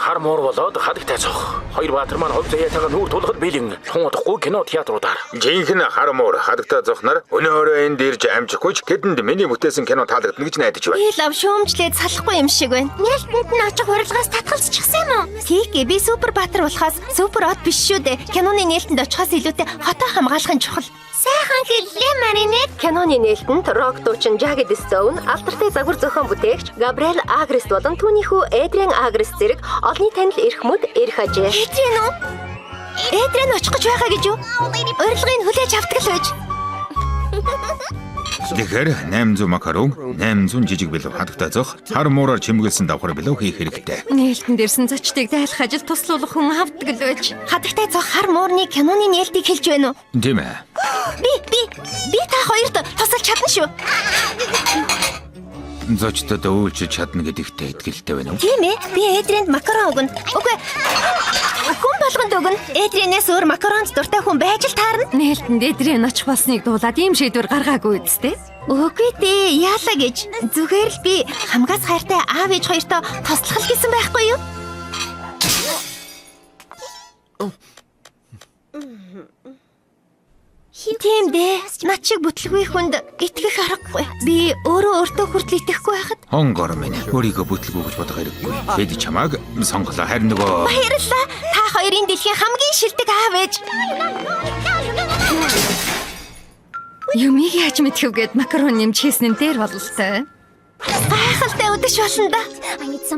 Хар муур болоод хадагтай цох. Хоёр баатар маань хувь заяатайгаа нүүр тулахад бэлэн. Тун удахгүй кино театруудаар. Жинхэнэ хар муур хадагтай цохноор өнөөрөө энд ирж амжихгүй ч тэдэнд миний бүтээсэн кино таалагдана гэж найдаж байна. Би лав шүүмжлээд салахгүй юм шиг байна. Нээлтэнд нь очих урилгаас татгалзчихсан юм уу? Тики, би супер баатар болохоос супер од биш шүү дээ. Киноны нээлтэнд очихоос илүүтэй хотоо хамгаалах нь чухал. Сайхан хэллээ, Маринет. Киноны нээлтэнд рок дуучин Jagged Stone, алдартай загвар зохион бүтээгч Габриэл Агрест болон түүний хүү Эдриан Агрест зэрэг олонний танил эрхмүүд ирэх ажээ. Эдриан үү? Эдриан очих гэж байгаа гэж юу? Урилгыг хүлээж авдаг л байж. Тэгэхээр 800 макарон, 800 жижиг бэлэв хадагтай цох, хар муураар чимгэлсэн давхар бэлэв хийх хэрэгтэй. Нээлтэнд ирсэн зочдыг дайлах ажил туслуулах хүн авдаг л байж. Хадагтай цох хар муурны киноны нээлтийг хэлж байна уу? Тийм ээ. Би та хоёрт тусалж чадна шүү. Зочдод үйлчилж чадна гэдэгтээ итгэлтэй байна уу? Тийм ээ. Би Эдриэнд макарон өгнө. Үгүй. Хүн болгонд өгнө. Эдриэнээс өөр макаронд дуртай хүн байж л таарна. Нээлтэнд Эдриан очих болсныг дуулаад ийм шийдвэр гаргаагүй үсттэй. Үгүй дээ, яалаа гэж. Зүгээр л би хамгаас хайртай аав ээж хоёртоо туслах л гэсэн байхгүй юу? Тийм дээ. Над шиг бүтлгүй хүнд итгэх аргагүй. Би өөрөө өөртөө хүртэл итгэхгүй байхад Хонгор минь өөрийгөө бүтлгүй гэж бодох хэрэггүй. Бид чамааг сонголоо, харин нөгөө баярлалаа. Та хоёрын дэлхийн хамгийн шилдэг аав ээж. Юмыг яаж мэдхэв гэд макарон нэмж хийсэн нь дээр бололтой. Гайхалтай үдэш болно да.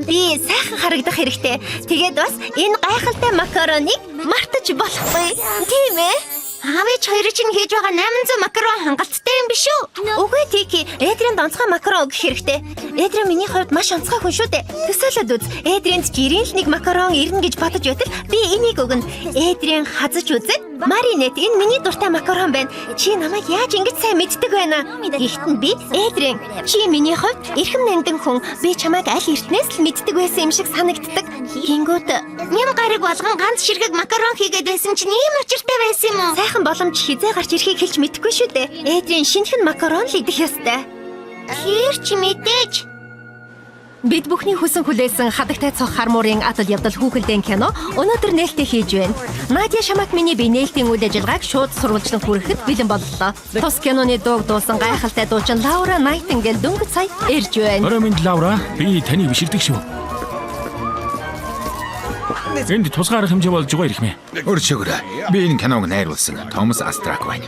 Би сайхан харагдах хэрэгтэй. Тэгээд бас энэ гайхалтай макароныг мартаж болохгүй. Тийм ээ. Аав ээж хоёрын чинь хийж байгаа 800 макарон хангалттай юм биш үү? Үгүй, Тики, Эдрианд онцгой макарон өгөх хэрэгтэй. Эдриан миний хувьд маш онцгой хүн шүү дээ. Төсөөлөд үз. Эдрианд жирийн л нэг макарон ирнэ гэж бодож байтал би энийг өгнө. Эдриан хазаж үзээд "Маринет, энэ миний дуртай макарон байна. Чи намайг яаж ингэж сайн мэддэг байна?" Гэхдээ нь би "Эдриан, чи миний хувьд эрхэм нандин хүн. Би чамайг аль эртнээс л мэддэг байсан юм шиг санагддаг." Гингүүт Ням гараг болгон ганц ширхэг макарон хийгээд байсан чинь ийм учиртай байсан юм уу? Сайхан боломж хизээ гарч ирэхийг хэлж мэдэхгүй шүү дээ. Эдриан шинэхэн макарон л идэх ёстой. Тэр ч мэдээж. Бид бүхний хүсэн хүлээсэн хадагтай цох хар муурын адал явдал хүүхэлдэйн кино өнөөдөр нээлттэй хийж байна. Надя Шамак миний би нээлтийн үйл ажиллагааг шууд сурвалжлан хүрэхэд бэлэн боллоо. Тус киноны дууг дуусан гайхалтай дуучин Лаура Найтингел дөнгөж сая ирж байна. Орой минь, Лаура, би таныг биширдэг шүү. Энд тусгай арга хэмжээ болж байгаа ирэх мэ. Өршөөгөр. Би энэ киног найруулсан Томас Астрак байна.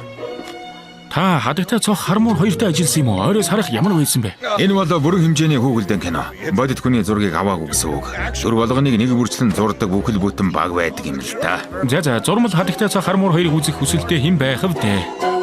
Та хадагтай цох хар муур хоёртой ажилласан юм уу? Ойроос харах ямар байсан бэ? Энэ бол бүрэн хэмжээний хүүхэлдэйн кино. Бодит хүний зургийг аваагүй гэсэн үг. Дүр болгоныг нэг бүрчлэн зурдаг бүхэл бүтэн баг байдаг юм л да. За, зурмал хадагтай цох хар муур хоёрыг үзэх хүсэлтэй хэн байх вэ?